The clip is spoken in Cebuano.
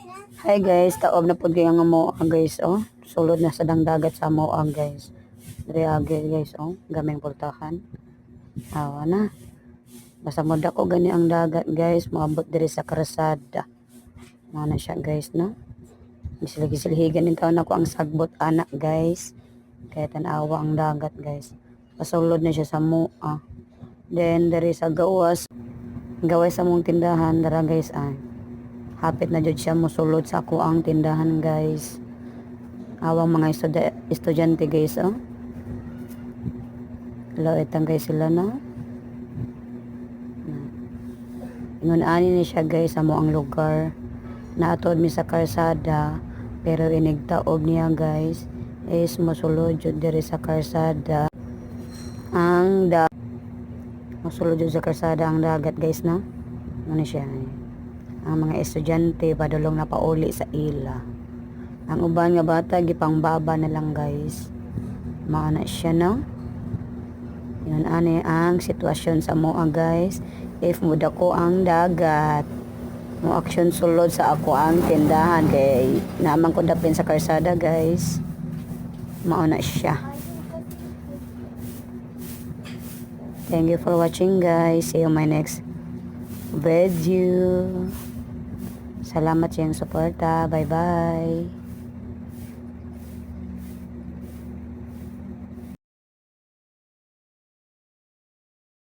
Hi guys, taob na pud kaayo ang amoa, guys, oh. Sulod na sa dang dagat sa amoa, guys. Diri agi, guys, oh, gaming pultahan. Awa na. Basta mo dako gani ang dagat, guys, moabot diri sa karsada. Mao na siya, guys, no. Gisilhi-gisilhigan intawon nako ang sagbot anak, guys. Kaya tan-awa ang dagat, guys. Pasulod na siya sa mua. Then diri sa gawas, gawas sa mong tindahan dara, guys, ah. Hapit na jud siya mosulod sa ako ang tindahan, guys. Awang mga estudyante, guys, oh. Hello, itang guys sila, no. Ingon ani ni siya, guys, sa mo ang lugar. Naatod mi sa karsada pero inigtaob niya, guys, is mosulod jud diri sa karsada ang da mosulod jud sa karsada ang dagat, guys, no. Ano siya eh. Ang mga estudyante padulong na pauli sa ila. Ang uban nga bata gipangbaba na lang, guys. Mao na siya, no. Yun ani ang sitwasyon sa moa, guys. If mudako ang dagat, mo aksyon sulod sa ako ang tindahan kay naman ko dapin sa karsada, guys. Mao na siya. Thank you for watching, guys. See you my next video. Salamat sa iyong suporta. Bye bye.